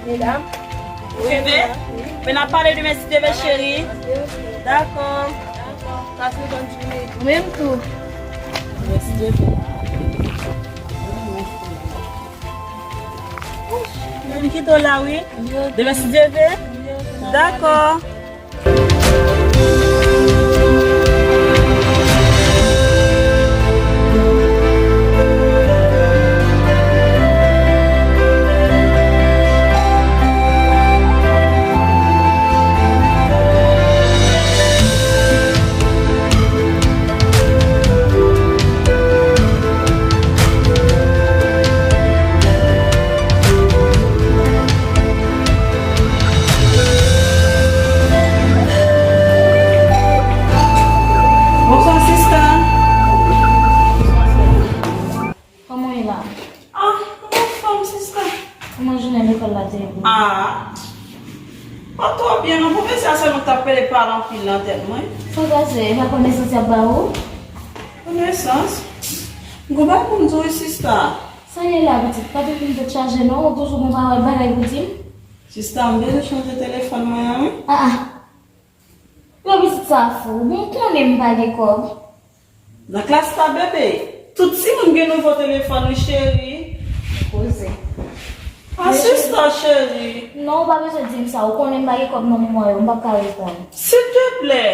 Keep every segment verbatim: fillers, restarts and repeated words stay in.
Medam. Ou rive? Men n ap pale demen si Dye vle, cheri. Dakò. Dakò. Pase yon bòn jounen. Ou menm tou. Mèsi, Dye vle. Mwen kite w la, wi. Demen si Dye vle. Dakò. Bonswa, sista. Kòman w ye la? Ah, mwen anfòm, sista. Kòman jounen lekòl la te ye pou ou? Ah, pa twò byen, non. Pwofesè a sèlman k t ap pale, pale anpil nan tèt mwen. Sa w pase? E pa konesans y ap ba ou? Konesans? M gon bagay pou m di w, wi, sista. Sa ye la, pitit? Pa te fin tèt chaje, non? Ou toujou gon pawòl bagay pou di m? Sista, m bezwen chanje telefòn mwen an, wi. Ah, ah. Yon pitit sa fou. Bon, ou konnen m pa gen kòb. Nan klas la, bebe, tout timoun gen nouvo telefòn, wi, cheri. Koze. Ah, sista, cheri. Non, ou pa bezwen di m sa. Ou konnen m pa gen kòb nan moman yo. M p ap ka reponn. Silteplè.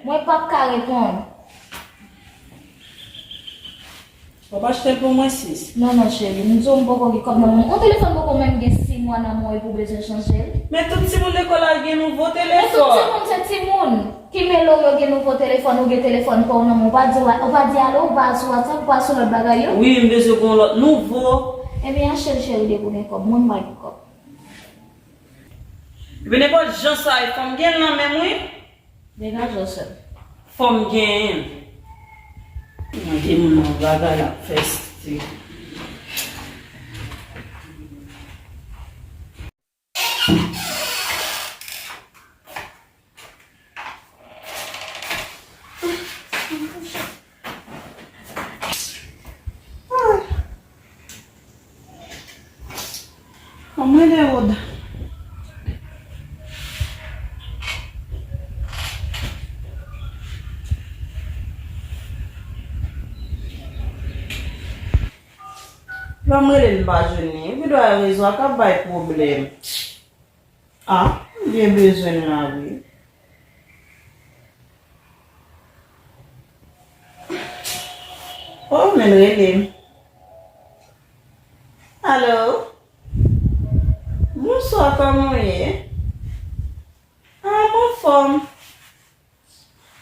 Mwen p ap ka reponn. W ap achte l pou mwen, sis? Non, non, cheri. M di w m poko gen kòb nan men m. Yon telefòn poko menm gen sis mwa nan men w epi w bezwen chanje l. Men tout timoun lekòl la gen nouvo telefòn. Men tout timoun se timoun. Ki mele w yo gen nouvo telefòn, ou gen telefòn pa w nan men w. Ou pa di, ou pa di alo, ou pa sou WhatsApp, ou pa sou lòt bagay yo? Wi, m bezwen gen yon lòt nouvo. Ebyen, achte l, cheri, depi w gen kòb. Mwen, m pa gen kòb. Ebyen, nenpòt jan sa ye, fò m gen l nan men m, wi. Degaje w sèl. Fò m genyen. Mande moun nan bagay la fè stil. Ban mwen de woda. Lè m rele l, m pa jwenn li. Epi dwa rezo a k ap bay pwoblèm. Ah, m byen bezwen l la, wi. Oh, men l rele m. Alo? Bonswa, kòman w ye? Ah, m anfòm.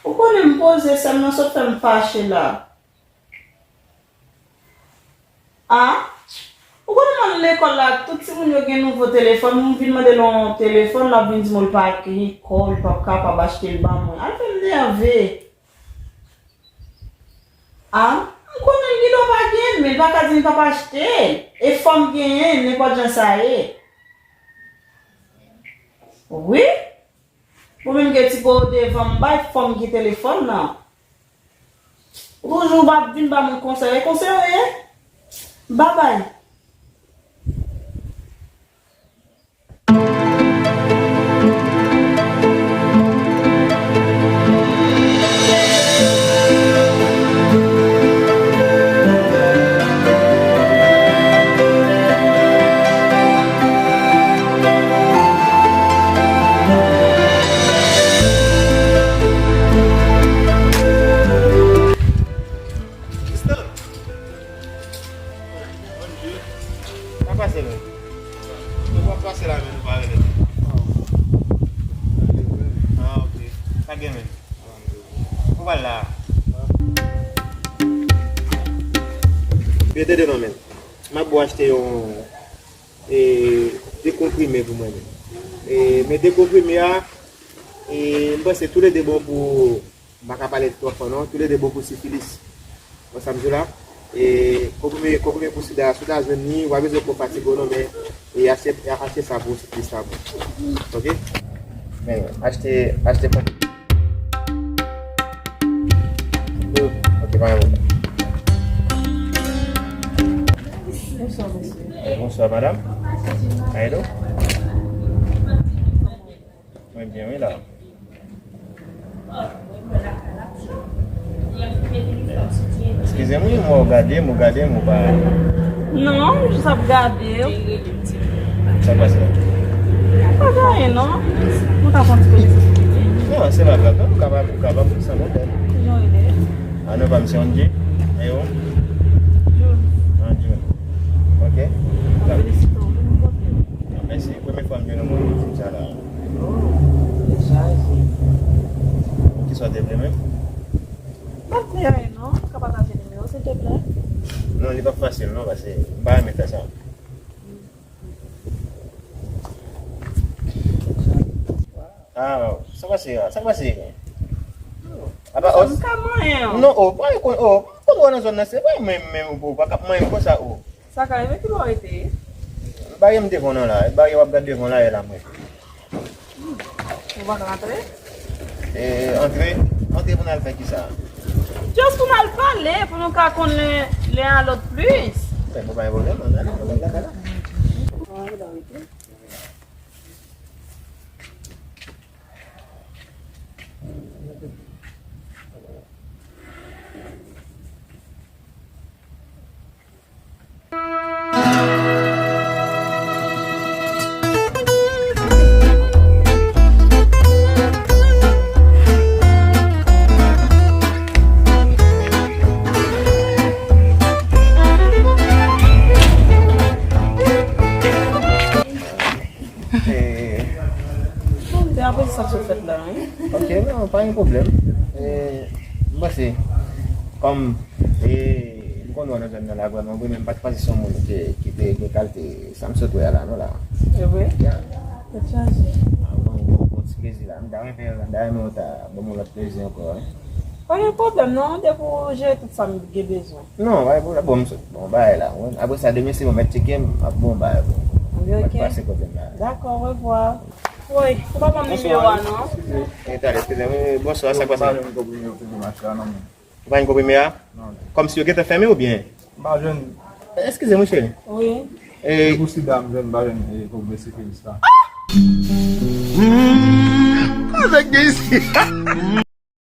Ou konnen m poze, sè m nan sot fè m fache la. Ah? Ou konnen m al lekòl la, tout timoun yo gen nouvo telefòn, m vin mande l yon telefòn, l ap vin di m l pa gen kòb, li p ap kapab achte l ban mwen. Al fè m nève. Ah, m konnen l gen dwa pa gen l, men l pa ka di m p ap achte l. E fò m genyen l, nenpòt jan sa ye. Wi. Ou menm gen ti po devan m bay, fò m gen telefòn nan. Ou toujou w ap vin ba moun konsèy, e konsèy ou ye? Babay. Sa pase menm? Nou pa pase la menm, nou pa rele. Ah, ok. Sa gen menm? Ou pral la? Byen, tande non, men. M ap bo achte yon, e, de konprime pou mwen menm. E, men de konprime a, e, m panse toulede bon pou M pa ka pale twò fò non, toulede bon pou sifilis. Wè sa m di w la? E konprime, konprime pou sida, si w ta jwenn li, w pa bezwen fò fatige w non, men e achte, achte sa pou sifilis la bon. Ok? Men achte, achte konprime. Ok, pa gen pwoblèm. Bonswa, mesye. Bonswa, madanm. How you do? Mwen byen, wi, la. Eskize m, wi, mwen gade m, ou gade m, ou pa. Non, m jis ap gade w. Sa k pase la? Pa gen anyen, non. Mwen ka fè yon ti pale sou sa. Non, se pa grav, non. Ou kapab, ou kapab, san pwoblèm. Kijan w rele? A non, pa m se Angie. E ou? June. Angie. Ok. Mwen felisite w, wi, mwen kontan. Mèsi. Premye fwa m jwenn yon moun ki di m sa la. Oh, deja, se. Kisa w te vle menm? M pa t vle anyen non, ou ka pataje nimewo w silteplè? Non, li p ap fasil non, paske m pa renmen fè sa. Ah, sa pase, sa pase. Apa, m ka manyen w. Non, oh, mwen konn, oh, m konn wè nan zòn nan, se vre, men, men, ou pa k ap manyen m konsa, oh. Sa ka rive, ki bò w rete? Barye m devan w nan la, barye w ap gad devan w la, e la mwen. Ou pa ka antre? E, antre? Antre pou n al fè kisa? Just pou n al pale, pou nou ka konn len, len a lòt plis. Fè bon, pa gen pwoblèm, ann ale, ann ale, ann ale. Eh. Bon, te apresye sa k sot fèt la, wi. Ok, non, pa gen pwoblèm. Eh, m panse, kòm, eh, m konn wè nan zòn nan la vrèman vre, men m pa t panse se yon moun ki, ki te gen kalite sa m sot wè a la, non, la. E vre? Ya. Tèt chaje. Ah, bon, bon, bon, ti plezi la. M ta renmen, m ta renmen w ta ban m yon lòt plezi ankò, wi. Pa gen pwoblèm, non, depi w jere tout sa m gen bezwen. Non, pa gen pwoblèm. Bon, m sot, bon, bagay la, wi. Apre sa, demen, si mwen mèt tcheke m, m ap bon bagay, bon. Wi, ok. Mèt pase kote m la. Dakò, orevwa. Woy, ou pa ban m nimewo a, non? E, talè, eskize m. Wi, bonswa, sa k pase? Ou pa jwenn konprime yo fini mache a, non, men. Ou pa jwenn konprime a? Non. Kòmsi yo gentan fèmen oubyen? M pa jwenn. Eskize m, wi, cheri. Wi. E, se pou sida, m jwenn, m pa jwenn, e, konprime sifilis la. Hmm, sa k gen isit?